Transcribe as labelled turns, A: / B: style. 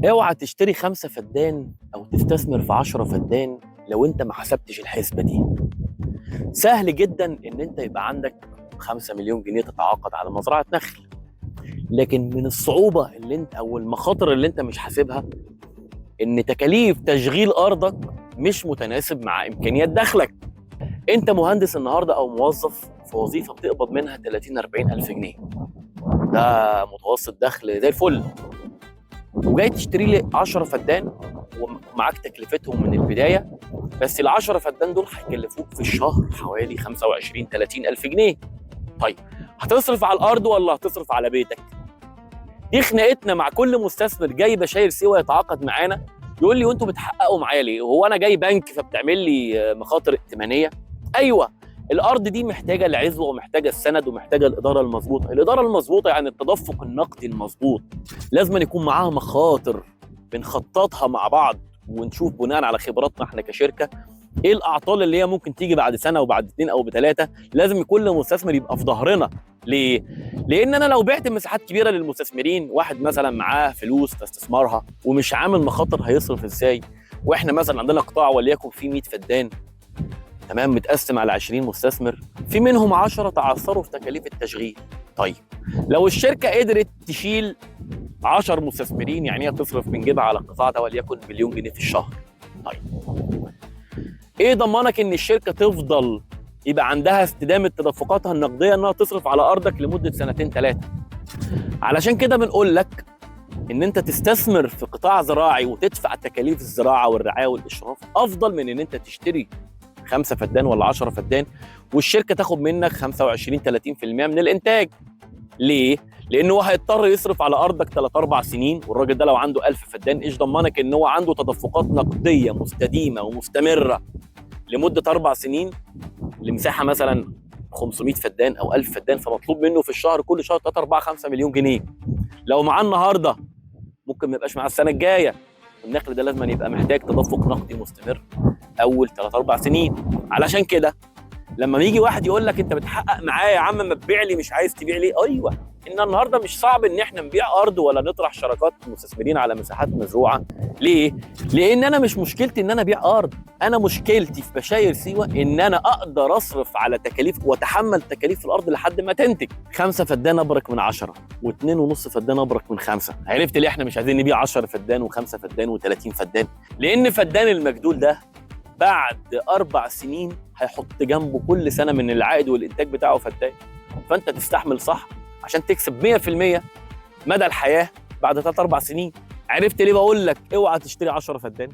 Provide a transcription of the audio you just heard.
A: اوعى تشتري 5 فدان او تستثمر في 10 فدان لو انت ما حسبتش الحسبة دي. سهل جدا ان انت يبقى عندك 5 مليون جنيه تتعاقد على مزرعة نخل، لكن من الصعوبة اللي انت او المخاطر اللي انت مش حاسبها ان تكاليف تشغيل ارضك مش متناسب مع امكانيات دخلك. انت مهندس النهارده او موظف في وظيفة بتقبض منها 30 40 الف جنيه، ده متوسط دخل زي الفل، وجاي تشتري لي 10 فدان ومعاك تكلفتهم من البداية، بس ال 10 فدان دول هيكلفوك في الشهر حوالي 25 30 الف جنيه. طيب هتصرف على الارض ولا هتصرف على بيتك؟ دي خناقتنا مع كل مستثمر جاي بشاير سيوه يتعاقد معانا، يقول لي وانتوا بتحققوا معايا ليه؟ هو انا جاي بنك فبتعمل لي مخاطر ائتمانيه؟ ايوه، الارض دي محتاجه العزوه ومحتاجة السند ومحتاجة الادارة المظبوطه. الادارة المظبوطه يعني التدفق النقدي المظبوط، لازم يكون معاها مخاطر بنخططها مع بعض ونشوف بناء على خبراتنا احنا كشركة ايه الاعطال اللي هي ممكن تيجي بعد سنة وبعد 2 او ب3. لازم كل مستثمر يبقى في ظهرنا. ليه؟ لان انا لو بعت مساحات كبيرة للمستثمرين، واحد مثلا معاه فلوس فاستثمرها ومش عامل مخاطر هيصرف ازاي؟ واحنا مثلا عندنا قطاع وليكن فيه 100 فدان، تمام، متقسم على 20 مستثمر، في منهم 10 تعثروا في تكاليف التشغيل. طيب لو الشركة قدرت تشيل 10 مستثمرين، يعني هي تصرف من جيبها على القطاع ده وليكن مليون جنيه في الشهر. طيب ايه ضمانك ان الشركة تفضل يبقى عندها استدامه تدفقاتها النقدية انها تصرف على ارضك لمدة 2 3؟ علشان كده بنقول لك ان انت تستثمر في قطاع زراعي وتدفع تكاليف الزراعة والرعاية والاشراف افضل من ان انت تشتري 5 فدان ولا 10 فدان والشركة تاخد منك 25 30% من الانتاج. ليه؟ لان هو هيضطر يصرف على ارضك 3 4 سنين، والراجل ده لو عنده 1000 فدان ايش ضمنك ان هو عنده تدفقات نقدية مستديمه ومستمرة لمدة 4 سنين لمساحة مثلا 500 فدان او 1000 فدان، فمطلوب منه في الشهر كل شهر 3 4 5 مليون جنيه. لو معاه النهارده ممكن ما يبقاش معاه السنة الجاية. النقل ده لازم يبقى محتاج تدفق نقدي مستمر اول 3 4 سنين. علشان كده لما يجي واحد يقول لك انت بتحقق معايا يا عم، ما تبيع لي، مش عايز تبيع لي، ايوه، ان النهارده مش صعب ان احنا نبيع ارض ولا نطرح شراكات مستثمرين على مساحات مزروعة. ليه؟ لان انا مش مشكلتي ان انا ابيع ارض، انا مشكلتي في بشاير سيوه ان انا اقدر اصرف على تكاليف واتحمل تكاليف الارض لحد ما تنتج. 5 فدان ابرك من 10 و2.5 فدان ابرك من 5. عرفت ليه احنا مش عايزين نبيع 10 فدان و5 فدان و30 فدان؟ لان فدان المجدول ده بعد 4 سنين هيحط جنبه كل سنة من العائد والانتاج بتاعه فدان، فانت تستحمل صح عشان تكسب 100% مدى الحياة بعد 3 4 سنين. عرفت ليه بقول لك اوعى تشتري 10 فدان؟